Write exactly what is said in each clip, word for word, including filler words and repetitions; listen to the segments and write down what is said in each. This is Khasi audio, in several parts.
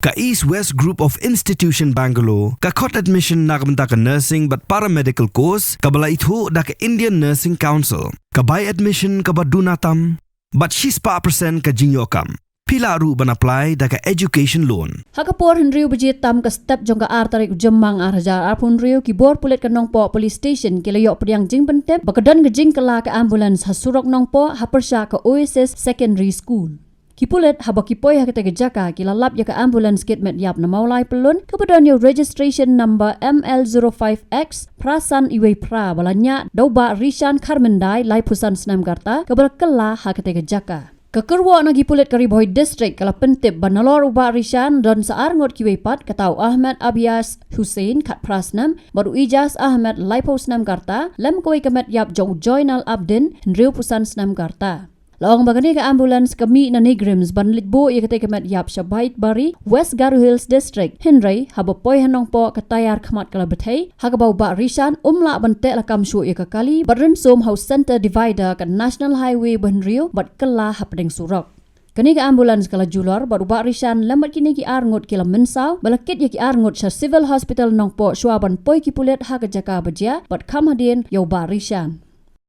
Ka East West Group of Institution Bangalore ka khot admission na ka bynta ka nursing bad paramedical course kaba la ithuh da ka Indian Nursing Council. Ka bai admission kaba duna tam bad shispah percent ka jingïoh kam. Phi lah ruh ban apply da ka education loan. Ha ka por hynriew baje tam ka step jong ka ar tarik u Jymmang ar hajar arphew hynriew, ki bor pulit ka Nongpoh Police Station ki la ïoh pdiang jingpyntip ba ka don ka jingkylla ka ambulance ha surok Nongpoh ha pyrshah ka Oasis Secondary School. Ki pulit haba ki poi ha katei ka jaka ki la lap ïa ka ambulance kit met ïap na Mawlai Pyllun kaba don ïa u registration number M L zero five X phra san iwei phra ba la ñiah da u Bah Rishan Kharmyndai laiphew san snem ka rta kaba la kylla ha katei ka jaka. Ka kyrwoh na ki pulit ka Ri Bhoi District ka la pyntip ba nalor u Bah Rishan don sa ar ngut kiwei pat, kata u Ahmed Abias Hussain khatphra snem bad u Ijaz Ahmed laiphew snem ka rta, lem kawei ka met ïap jong u Joinal Abdin hynriewphew san snem ka rta. La ong ba kane ka ambulance ka mih na NEIGRIHMS ban leit buh ïa katei ka met ïap sha Baitbari, West Garo Hills District, hynrei haba poi ha Nongpoh ka tayar khmat ka la bthei, ha kaba u Bah Rishan um lah ban teh lakam shuh ïa ka kali bad rynsom ha u center divider ka National Highway ba hynriew bad kylla hapdeng surok. Kane ka ambulance ka la julor bad u Bah Rishan lem bad kine ki ar ngut ki la mynsaw ba la kit ïa ki ar ngut sha Civil Hospital Nongpoh shuwa ban poi ki pulit ha ka jaka ba jia bad kham hadien ïa u Bah Rishan.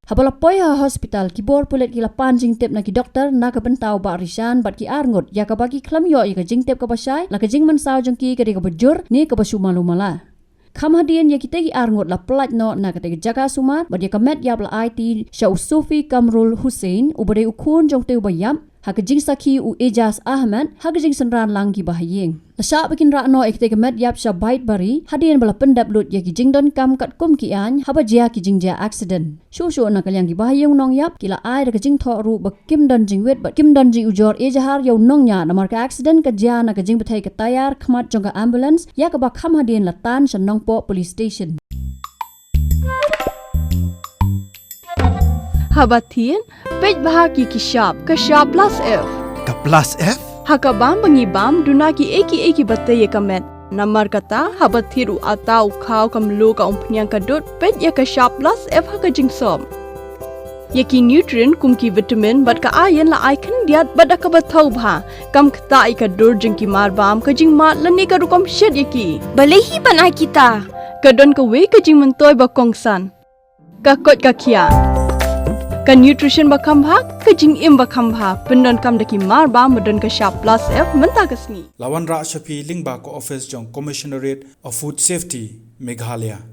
Haba la poi ha hospital, ki bor pulit ki la pan jingtip na ki doktor na ka bynta u Bah Rishan bad ki ar ngut, ïa kaba ki khlem ïoh ïa ka jingtip kaba shai, la ka jingmynsaw jong ki ka dei kaba jur ne kaba shu malu mala. Kham hadien ïa kitei ki ar ngut la pyllait noh na katei ka jaka sumar bad ïa ka met ïap la aiti sha u Sufi Kamrul Hussain uba dei u khun jong utei u ba ïap, ha ka jingsakhi u Ijaz Ahmed, ha ka jingsynran lang ki ba ha ïing. La shah ba kin rah noh ïa kitei ka met ïap sha Baitbari hadien ba la pyndep lut ïa ki jingdonkam katkum ki aiñ haba jia ki jingjia accident. Shuh shuh na ka liang ki ba ha ïing u nongïap ki la ai da ka jingthoh ruh ba kim don jingwit bad kim don jingujor ijahar ïa u nongñiah namar ka accident ka jia na ka jingbthei ka tayar khmat jong ka ambulance, ïa kaba kham hadien la tan sha Nongpoh Police Station. Haba thied, peit bha ki ki shap, ka shap plus F. Ka plus F? Ha ka bam ba ngi bam, duna kiei kiei kiba tei ïa ka met. Namar kata, haba thied u atta, u khaw, ka mluh, ka umphniang, ka dud, peit ïa ka shap plus F ha ka jingsop. Ïa ki nutrient kum ki vitamin bad ka iron la ai khyndiat bad da kaba thaw bha. Kam ktah ïa ka dur jong ki mar bam, ka jingmad lane ka rukom shet ïa ki. Balei hi ban ai kita? Ka don kawei ka jingmyntoi ba kongsan. Ka koit ka khiah. Ka nutrition ba kham bha, ka jingim ba kham bha. Pyndonkam da ki mar bam ba don ka shap plus F mynta ka sngi. La wanrah sha phi lyngba ka office jong Commissionerate of Food Safety, Meghalaya.